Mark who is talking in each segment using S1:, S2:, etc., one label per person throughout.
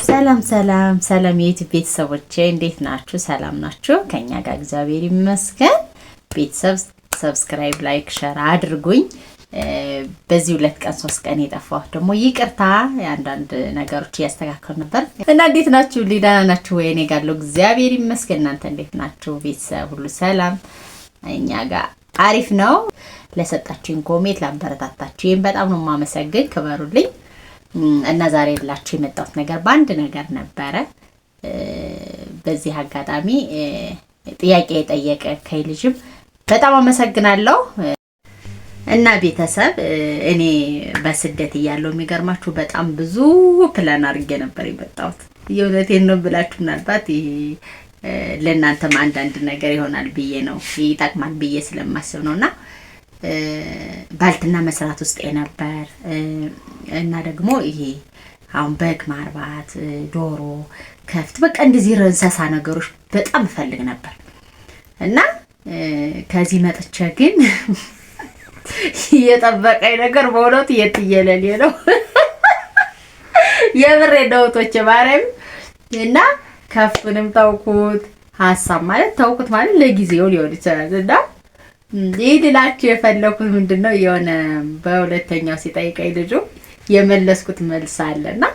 S1: ሰላም ሰላም ሰላም የዩቲዩብ ቤተሰቦቼ እንዴት ናችሁ? ሰላም ናችሁ? ከኛ ጋር እግዚአብሔር ይመስገን። ቤተሰብ subscribe፣ like፣ share አድርጉኝ። በዚህ 2 ቀን 3 ቀን የጠፋሁት ደግሞ ይቅርታ፣ አንዳንድ ነገሮች እያስተካከሉ ነበር እና እንዴት ናችሁ? ደህና ናችሁ ወይ? እኔ ጋር እግዚአብሔር ይመስገን። እናንተ እንዴት ናችሁ? ቤተሰብ ሁሉ ሰላም? እኛ ጋር አሪፍ ነው። ለሰጣችሁኝ comment፣ ላበረታታችሁኝ በጣም ነው የማመሰግን። ክበሩልኝ። እና ዛሬ ልላችሁ የመጣሁት ነገር በአንድ ነገር ነበረ። በዚህ አጋጣሚ ጥያቄ የጠየቀ ከልጅም በጣም አመሰግናለሁ። እና ቤተሰብ፣ እኔ በስደት እያለሁ የሚገርማችሁ በጣም ብዙ ፕላን አድርጌ ነበር የመጣሁት። የእውነቴን ነው ብላችሁ ምናልባት ይሄ ለእናንተም አንዳንድ ነገር ይሆናል ብዬ ነው፣ ይጠቅማል ብዬ ስለማስብ ነው። እና ባልትና መስራት ውስጥ የነበር እና ደግሞ ይሄ አሁን በግ ማርባት፣ ዶሮ፣ ከፍት፣ በቃ እንደዚህ እንስሳ ነገሮች በጣም እፈልግ ነበር። እና ከዚህ መጥቼ ግን የጠበቀኝ ነገር በእውነቱ የትየለሌ ነው። የምሬ ነው እህቶቼ ማርያም። እና ከፍቱንም ተውኩት። ሀሳብ ማለት ተውኩት ማለት ለጊዜው ሊሆን ይችላል። እና ይህ ልላችሁ የፈለኩት ምንድን ነው፣ የሆነ በሁለተኛው ሲጠይቀኝ ልጁ የመለስኩት መልስ አለ። እና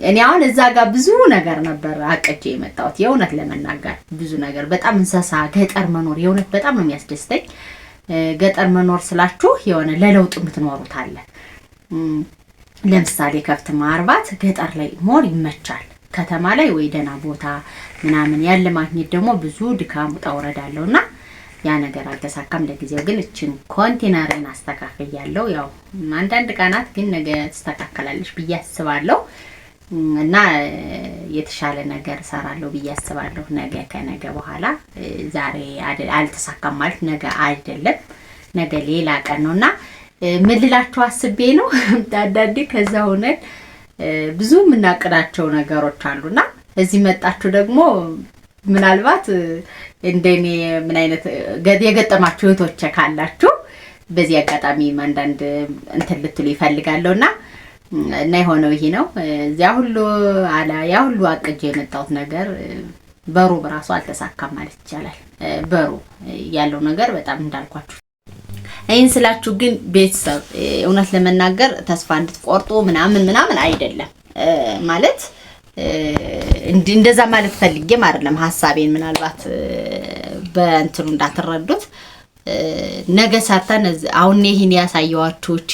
S1: እኔ አሁን እዛ ጋር ብዙ ነገር ነበር አቅጄ የመጣሁት። የእውነት ለመናገር ብዙ ነገር፣ በጣም እንስሳ፣ ገጠር መኖር የእውነት በጣም ነው የሚያስደስተኝ። ገጠር መኖር ስላችሁ የሆነ ለለውጥ የምትኖሩት አለ። ለምሳሌ ከብት ማርባት ገጠር ላይ more ይመቻል። ከተማ ላይ ወይ ደህና ቦታ ምናምን ያለ ማግኘት ደግሞ ብዙ ድካም ውጣ ውረድ አለው እና ያ ነገር አልተሳካም። ለጊዜው ግን እችን ኮንቴነርን አስተካክያለሁ። ያው አንዳንድ ቀናት ግን ነገ ትስተካከላለች ብዬ አስባለሁ እና የተሻለ ነገር እሰራለሁ ብዬ አስባለሁ። ነገ ከነገ በኋላ፣ ዛሬ አልተሳካም ማለት ነገ አይደለም፣ ነገ ሌላ ቀን ነው። እና ምን ልላችሁ አስቤ ነው፣ አንዳንዴ ከዛ ሆነን ብዙ የምናቅዳቸው ነገሮች አሉና እዚህ መጣችሁ ደግሞ ምናልባት እንደኔ ምን አይነት የገጠማችሁ እህቶች ካላችሁ በዚህ አጋጣሚ አንዳንድ እንትን ልትሉ ይፈልጋለሁ። እና የሆነው ይሄ ነው። እዚያ ሁሉ አላ ያ ሁሉ አቅጄ የመጣሁት ነገር በሩብ ራሱ አልተሳካም ማለት ይቻላል። በሩብ ያለው ነገር በጣም እንዳልኳችሁ። ይህን ስላችሁ ግን ቤተሰብ እውነት ለመናገር ተስፋ እንድትቆርጡ ምናምን ምናምን አይደለም፣ ማለት እንደዛ ማለት ፈልጌም አይደለም። ሀሳቤን ምናልባት በእንትኑ እንዳትረዱት። ነገ ሰርተን አሁን ይህን ያሳየኋችሁ እቺ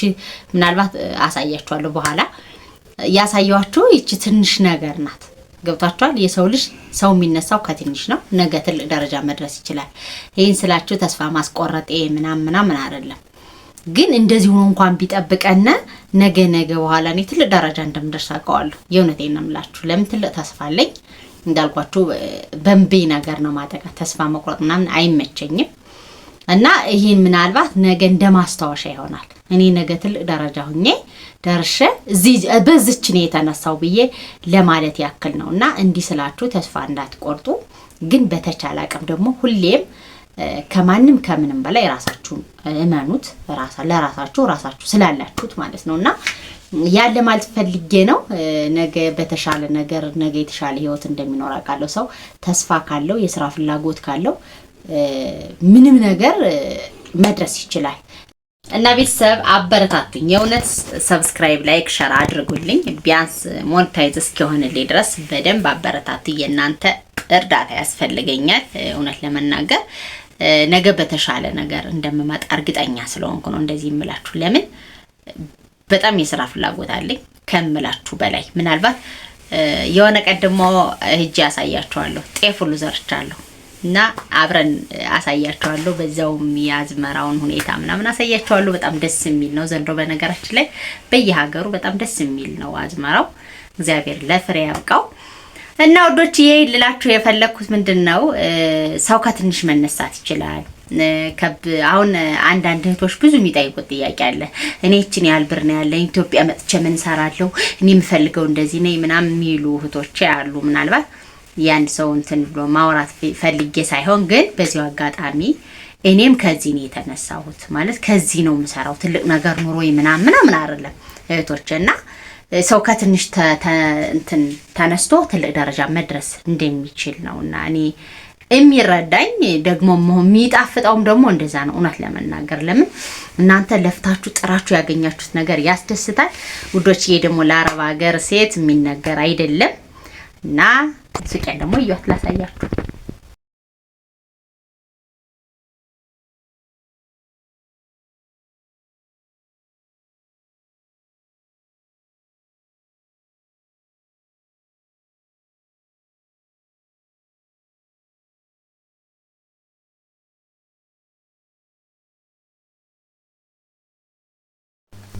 S1: ምናልባት አሳያችኋለሁ በኋላ፣ ያሳየኋችሁ ይቺ ትንሽ ነገር ናት። ገብቷችኋል? የሰው ልጅ ሰው የሚነሳው ከትንሽ ነው። ነገ ትልቅ ደረጃ መድረስ ይችላል። ይህን ስላችሁ ተስፋ ማስቆረጤ ምናምን ምናምን አይደለም። ግን እንደዚህ ሆኖ እንኳን ቢጠብቀን ነገ ነገ በኋላ እኔ ትልቅ ደረጃ እንደምደርስ አውቀዋለሁ። የእውነቴን ነው የምላችሁ። ለምን ትልቅ ተስፋ አለኝ። እንዳልኳችሁ በንቤ ነገር ነው ማጠቃት፣ ተስፋ መቁረጥ ምናምን አይመቸኝም። እና ይህን ምናልባት ነገ እንደ ማስታወሻ ይሆናል። እኔ ነገ ትልቅ ደረጃ ሁኜ ደርሼ እዚህ በዝች ነው የተነሳው ብዬ ለማለት ያክል ነው። እና እንዲህ ስላችሁ ተስፋ እንዳትቆርጡ፣ ግን በተቻለ አቅም ደግሞ ሁሌም ከማንም ከምንም በላይ ራሳችሁን እመኑት። ለራሳችሁ ራሳችሁ ስላላችሁት ማለት ነው። እና ያለ ማለት ፈልጌ ነው። ነገ በተሻለ ነገር ነገ የተሻለ ህይወት እንደሚኖር አውቃለሁ። ሰው ተስፋ ካለው፣ የስራ ፍላጎት ካለው ምንም ነገር መድረስ ይችላል። እና ቤተሰብ አበረታቱኝ። የእውነት subscribe፣ like፣ share አድርጉልኝ። ቢያንስ monetize እስኪሆንልኝ ድረስ በደንብ አበረታቱኝ። የእናንተ እርዳታ ያስፈልገኛል። እውነት ለመናገር ነገ በተሻለ ነገር እንደምመጣ እርግጠኛ ስለሆንኩ ነው እንደዚህ የምላችሁ። ለምን በጣም የስራ ፍላጎት አለኝ ከምላችሁ በላይ። ምናልባት የሆነ ቀን ደግሞ ሂጄ አሳያችኋለሁ። ጤፍ ሁሉ ዘርቻለሁ እና አብረን አሳያችኋለሁ። በዛውም የአዝመራውን ሁኔታ ምናምን አሳያችኋለሁ። በጣም ደስ የሚል ነው ዘንድሮ። በነገራችን ላይ በየሀገሩ በጣም ደስ የሚል ነው አዝመራው። እግዚአብሔር ለፍሬ ያብቃው። እና ወዶች ይሄ ልላችሁ የፈለግኩት ምንድን ነው፣ ሰው ከትንሽ መነሳት ይችላል። አሁን አንዳንድ እህቶች ብዙ የሚጠይቁት ጥያቄ አለ። እኔ ይችን ያህል ብር ነው ያለኝ፣ ኢትዮጵያ መጥቼ ምን እሰራለሁ? እኔ የምፈልገው እንደዚህ ነኝ ምናምን የሚሉ እህቶች አሉ። ምናልባት የአንድ ሰው እንትን ብሎ ማውራት ፈልጌ ሳይሆን ግን በዚሁ አጋጣሚ እኔም ከዚህ ነው የተነሳሁት፣ ማለት ከዚህ ነው የምሰራው። ትልቅ ነገር ኑሮ ምናምን ምናምን አይደለም እህቶች። እና ሰው ከትንሽ እንትን ተነስቶ ትልቅ ደረጃ መድረስ እንደሚችል ነው እና እኔ የሚረዳኝ ደግሞ የሚጣፍጠውም ደግሞ እንደዛ ነው። እውነት ለመናገር ለምን እናንተ ለፍታችሁ ጥራችሁ ያገኛችሁት ነገር ያስደስታል ውዶች። ይሄ ደግሞ ለአረብ ሀገር ሴት የሚነገር አይደለም እና ሱቄን ደግሞ እያት ላሳያችሁ።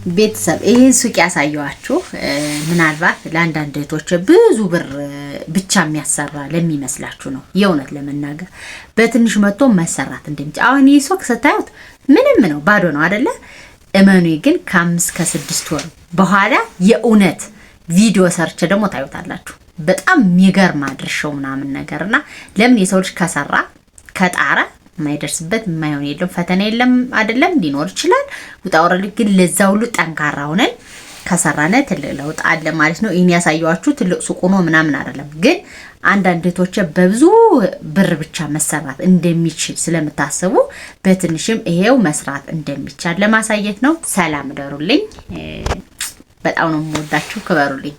S1: ቤተሰብ ይህን ሱቅ ያሳየኋችሁ ምናልባት ለአንዳንድ እህቶች ብዙ ብር ብቻ የሚያሰራ ለሚመስላችሁ ነው። የእውነት ለመናገር በትንሽ መጥቶ መሰራት እንደሚችል አሁን ይህ ሱቅ ስታዩት ምንም ነው፣ ባዶ ነው አደለ? እመኑ ግን ከ5 ከ6 ወር በኋላ የእውነት ቪዲዮ ሰርቼ ደግሞ ታዩታላችሁ። በጣም የሚገርም አድርሸው ምናምን ነገር እና ለምን የሰው ልጅ ከሰራ ከጣረ የማይደርስበት የማይሆን የለም። ፈተና የለም አይደለም፣ ሊኖር ይችላል ውጣ ውረድ፣ ግን ለዛ ሁሉ ጠንካራ ሆነን ከሰራነ ትልቅ ለውጥ አለ ማለት ነው። ይህን ያሳየኋችሁ ትልቅ ሱቅ ሆኖ ምናምን አይደለም፣ ግን አንዳንድ እህቶቼ በብዙ ብር ብቻ መሰራት እንደሚችል ስለምታስቡ በትንሽም ይሄው መስራት እንደሚቻል ለማሳየት ነው። ሰላም ደሩልኝ። በጣም ነው የምወዳችሁ። ክበሩልኝ።